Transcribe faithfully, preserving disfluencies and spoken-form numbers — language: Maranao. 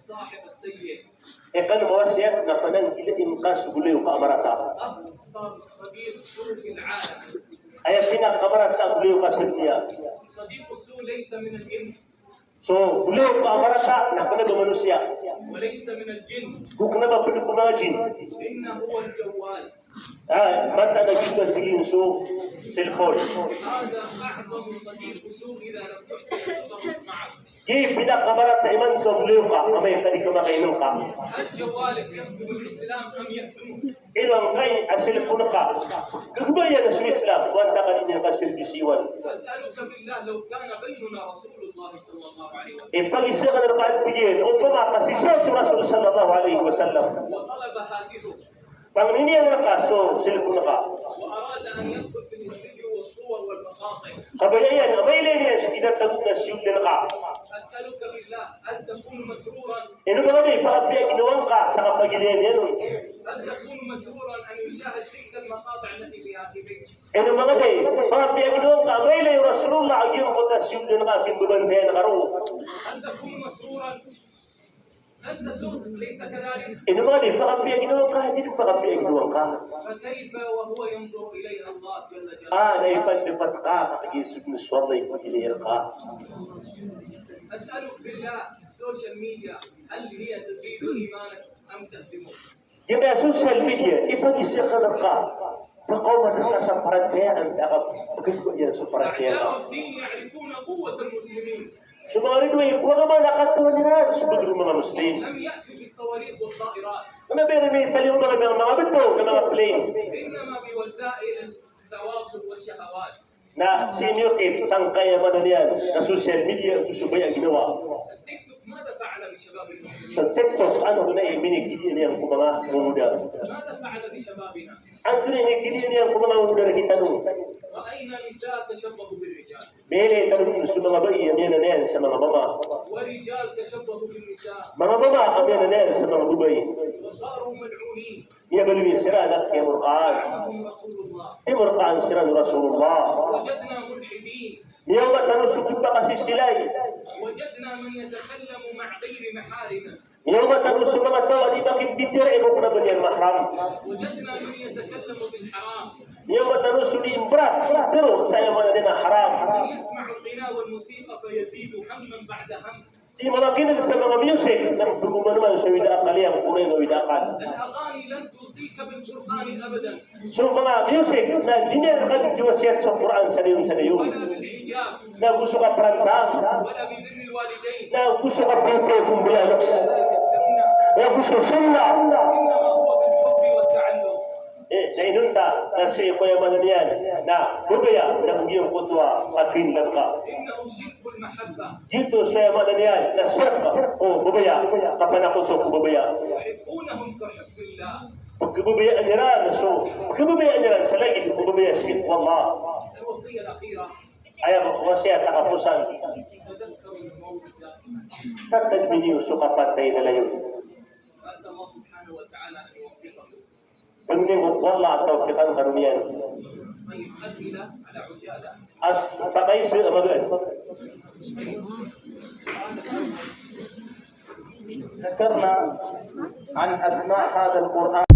صاحب السيء. Aya kano mawasiyat na pananggilai ngka so golayoka a marata. أخطر صديق سوء في العالم. Aya pinakamarata a golayoka sa doniya. صديق السوء ليس من الإنس. So golayoka a marata na kna ba manosiya. وليس من الجن. Go kna ba pd ko manga jinn. إنه هو الجوال. Ah, mataan a giyoto a tig iyan so cellphone. هذا أعظم صديق سوء إذا لم تحسن التصرف معه. Giya i pinakamarata imanto a golayoka, amay ka di ka makainongka. هل جوالك يخدم الإسلام أم يهدمه؟ Ino angkai a cellphone ka, gagabaya niyan so Islam, o antaa ka di niyan kaserbisiwan. أسألك بالله لو كان بيننا رسول الله صلى الله عليه وسلم. Ipagisa ko rka, a tig iyan, opama ka sii sa Rasul sallallahu alaihi wasallam. وطلب هاتفك. Pangnin iyan rka so cellphone ka. وأراد أن يدخل في الفيديو والصور والمقاطع. Kabaya iyan a mailay niyan so kinatagona a siyold ka. أسألك بالله، هل تكون مسرورا؟ Ino manga di, pakapiya ginawa ngka sa kapagilayan iyan on. هل تكون مسرورا أن يشاهد تلك المقاطع التي في هاتفك؟ Ino manga di, pakapiya ginawa ngka a mailay o Rasulullah a giyangkoto a siyold ka a pimbabantayan ka roo. هل تكون مسرورا؟ أنت سوء، أليس كذلك؟ Ino manga di, pakapiya ginawa ngka, di pakapiya ginawa ngka. فكيف وهو ينظر إليها الله جل جلاله؟ Ah, na ipandapat ka, ka kagiya so dn so Allah i pagilay rka. أسألك بالله، السوشيال ميديا، هل هي تزيد إيمانك أم تهدمه؟ Giya social media, ipagisa ko rka, pakaoma rka sa paratiyaya, antaa ka pkhagaga iyan so paratiyaya. أعداء الدين يعرفون قوة المسلمين. So manga ridoay ko agama na katawan iran so btho o manga Muslim. لم يأتوا بالصواريخ والطائرات. Kna ba iran mitalingoma manga, manga btho na manga plane. إنما بوسائل التواصل والشهوات. Na sii niyo kit sangkai a maana niyan na social media, so baya a ginawa. التيك توك ماذا فعل بشباب المسلمين؟ So TikTok, antonaa i minigilay niyan ko manga ngoda? ماذا فعل بشبابنا؟ Antonaa i minigilay niyan ko manga ngoda rktano? رأينا نساء تشبه بالرجال. Miyailay tano so manga bai a miyanan iyan sa manga mama. ورجال تشبه بالنساء. Manga mama a miyanan iyan sa manga babay. وصاروا ملعونين. Miyabaloy siran a kiyamorkaan. لعنهم رسول الله. Miyamorkaan siran o Rasulullah. وجدنا ملحدين. Miyaoma tano so kipakasisilay. وجدنا من يتكلم مع غير محارمه. Miyaoma tano so manga taw a di makipitero ko kna ba niyan mahram. وجدنا من يتكلم بالحرام. Miyaoma tano so di mbrat, tero sa aya maana niyan a haram. من يسمع الغناء والموسيقى فيزيد هما بعد هم. Di mamakin'g sa manga music, na pgoman man sa wida akal iyan ko oriyan a wida akal. الأغاني لن توصيك بالقرآن أبدا. So manga music na di niyan rka kiwasiyat so Qur'an sa dayon sa dayon. ولا بالحجاب. Na go so kapranta. ولا ببر الوالدين. Na go so kapipiya ko mbala a loks. ولا بالسنة. Na go so sunnah. إنما هو بالحب والتعلق. Eh, na inonta, na sii ko aya maana niyan na babaya, na go giyangkoto a pagkiinlab ka. إنه شرك المحبة. Giyoto so aya maana niyan na shirk o babaya, kapanakoto ko babaya. يحبونهم كحب الله. Pkhababayaan iran so, pkhababayaan iran sa lagid o babaya sii ko Allah. الوصية الأخيرة. Aya wasiyat a kaposan. تذكروا الموت دائما. Tatadmi niyo so kapatay na layon. أسأل الله سبحانه وتعالى أن يوفقكم. Pangnin ko Allah a tawfiqan kano niyan. طيب، أسئلة على عجالة. As-, pakaisa a magaan. ذكرنا عن أسماء هذا القرآن.